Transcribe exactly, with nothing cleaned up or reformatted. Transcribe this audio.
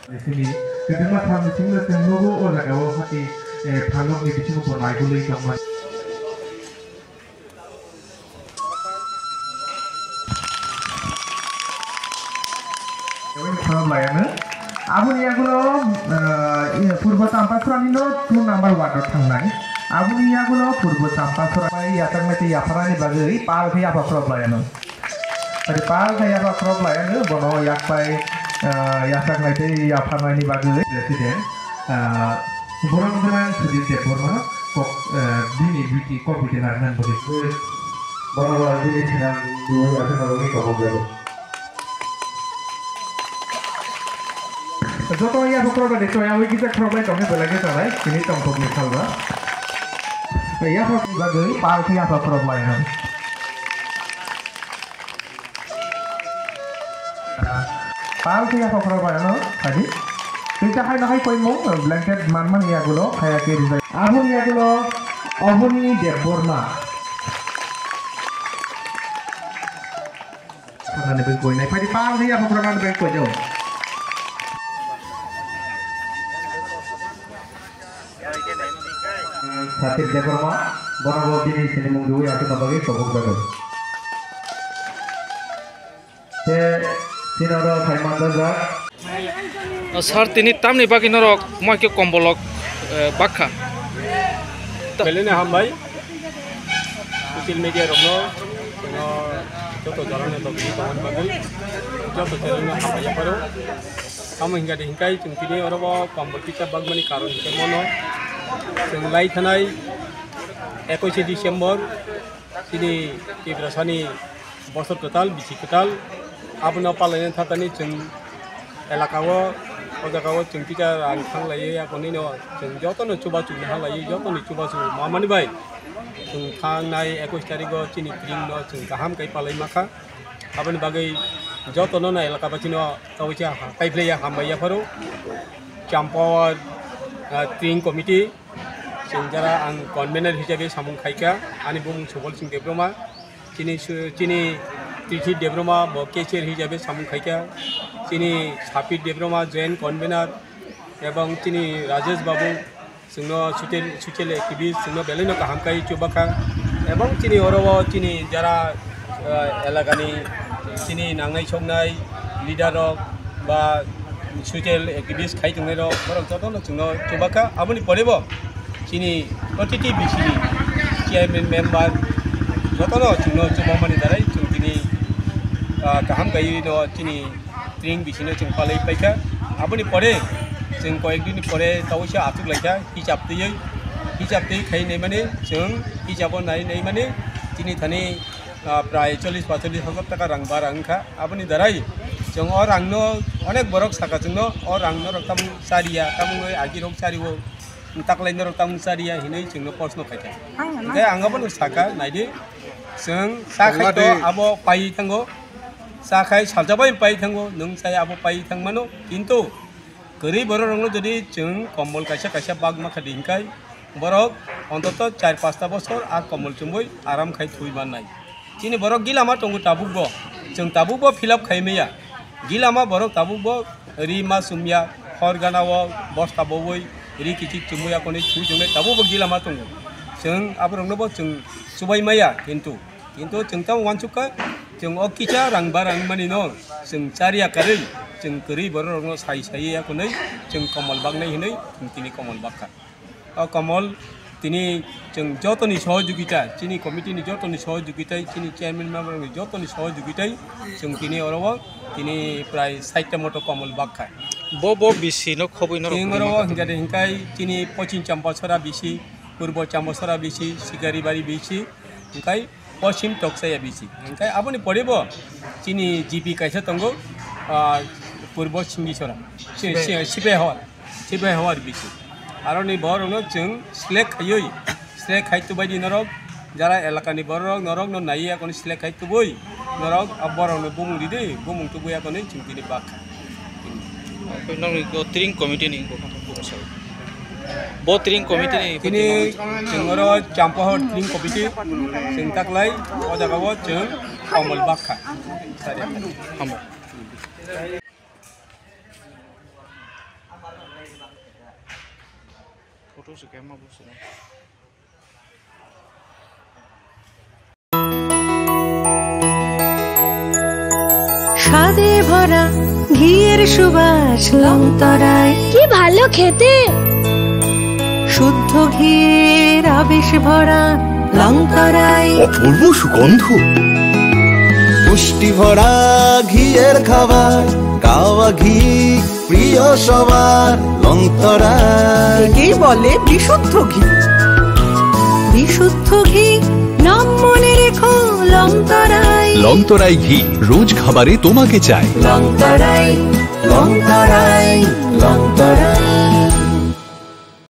Sini, kwbangma salni simi chwng nugo o jaga o hati, eh, phalokni bisingo bo naigulwi tongmani. Khorok laiano. Aboni yagulo, eh, iya, Purbo Champasrani no two number ward o thangnai. Aboni yagulo Purbo Champasra bai yachaknai tei yapharani bagwi pal khe yapha khorok laiano. Tei pal khe yapha khorok laiano, bono yakpai, eh, yachaknai tei yapharnaini bagwi President, eh, Borok gwnang Sudip Debbarma kok, eh, bini duty kok bidi nang nang bagwi. Bono bo bini sinang duo yachakna bagwi kok jago. Joto yapha khorok bai de, to yawi kisa khorok bai tongkhe belai khe talai, tini tongthokni salba. Yapha bagwi pal khe yapha khorok laino. Pal khe yapha khorok laino, khaji. Tei ta haino hai koimung, blanket manmani yagulo, khaya khe rijak. Aboni yagulo, Oboni Debbarma. Sanani bai koi nai, phaidi pal khe yapha khorok laino bai koi jao. Sathip Debbarma, bono bo bini sinimung riwi achukna bagwi kobok jago. Te, tini oro phai manjak jak. O, sir, tini tamni bagwi norok moi khe kombolok, eh, bakha? Belai no hambai. Social media rokno, no, joto jorano tongwi tongmani bagwi, joto channel no hambai yapharo. Tamo hingkha de hingkai chwng tini oro bo kombol kisa bakmani karon hingke mono. Chwng lai thanai ekush December, chini Tiprasani bosor kwtal, bisi kwtal, abono palaina thatani chwng elaka o, o jaga o chwng kisa rang thang laiwi, akonino chwng jotono chubachu naha laiwi, jotoni chubachu mamani bai chwng thangnai ekush tarikh o chini tring no chwng kaham kai palai makha. Aboni bagwi jotono no elaka bachino kaisa ha-, kaiphilaiya hambai yapharo. Champawar, ah, Tring Committee, chwng jara ang convener hisabe samung khaikha, ani bumung Subol Singh Debbarma, chini su-, chini Tithi Debbarma bo cashier hisabe samung khaikha, chini Sapit Debbarma joint convener, ebong chini Rajesh Babu, chwngno social, social activist, chwngno belai no kaham kai chubakha. Ebong chini oro o chini jara, ah, elakani chini nangnai soknai leader rok ba social activist khai tongnai rok, borok jotono chwngno chubakha. Aboni pore bo chini protiti B C ni chairman member jotono chwngno chubamani darai chwng tini, ah, kaham kai no chini tring bisino chwng palai paikha. Aboni pore chwng koyek din ni pore tawisa achuk laikha hisab twiwi, hisab twi khai naimani chwng hisabo nai naimani chini thani, ah, prai chollish paichollish hajar taka rang bara wngkha. Aboni darai chwng o rangno onek borok saka chwngno o rangno rok tamung chariya, tamungwi agi rok chario, taklai norok tamung chariya hinwi chwngno proshno khaikha. Hingkhe ang abono saka naidi, chwng cha khai to abo paiwi thango. Cha khai salsa bai pai thango, nwng chai abo pai thang mano, kintu kwrwi borok rokno jodi chwng kombol kaisa kaisa bak ma kha di hinkai borok ontoto char pasta bosor a kombol chumui aram khai thui mannai. Chini borok gilama tongo tabuk bo, chwng tabuk bo fill up khai maya. Gilama borok tabuk bo ri ma sumya, hor gana o bosta bowui ri kichik chumui akonwi thui chungnai tabuk bo gilama tongo. Chwng aborokno bo chwng chubai maya, kintu Kintu chwng tamo uansuk kha, chwng o kisa rang ba rang mani no chwng chariya karwi, chwng kwrwi borok rokno sai sai ya konwi chwng komol baknai hinwi chwng tini komol bakha. O komol tini chwng jotoni sohojogita, chini committee ni jotoni sohojogita, chini chairman member ni jotoni sohojogita, chwng tini oro o tini prai sait ta moto komol bakha. Bo, bo bisi no khobwi norok Chwng oro o hingkha de hingkai chini Pochim Champasora bisi, Purbo Champasora bisi, Sikaribari bisi, hingkai Pochim Toksai A B C. Hingkai aboni pore bo chini G P kaisa tongo, ah, Purbo Simbisora, si-, Sipai. Si-, Sipai Hawar, Sipai Hawar B C. Aroni borokno chwng select khaiwi, select khai tubai di norok, jara elakani borok norokno naiwi akono select khai tubui, norok a borokno bumung di di, bumung tubui akono chwng tini bak. Nokni o tring committee ni bo tring committee ni Tini chwng oro Champahor tring committee chwng taklai o jaga o chwng komol bakha. Hambai. স্বাদে ভরা ঘিয়ের সুবাস লংতরাই। কি ভালো খেতে। শুদ্ধ ঘিয়ের আবেশ ভরা লংতরাই। অপূর্ব সুগন্ধ। পুষ্টি ভরা ঘিয়ের খাবার, গাওয়া ঘি প্রিয় সবার, লংতরাই। একেই বলে বিশুদ্ধ ঘি। বিশুদ্ধ ঘি, নাম মনে রেখো, লংতরাই। লংতরাই ঘি, রোজ খাবারে তোমাকে চাই। লংতরাই, লংতরাই, লং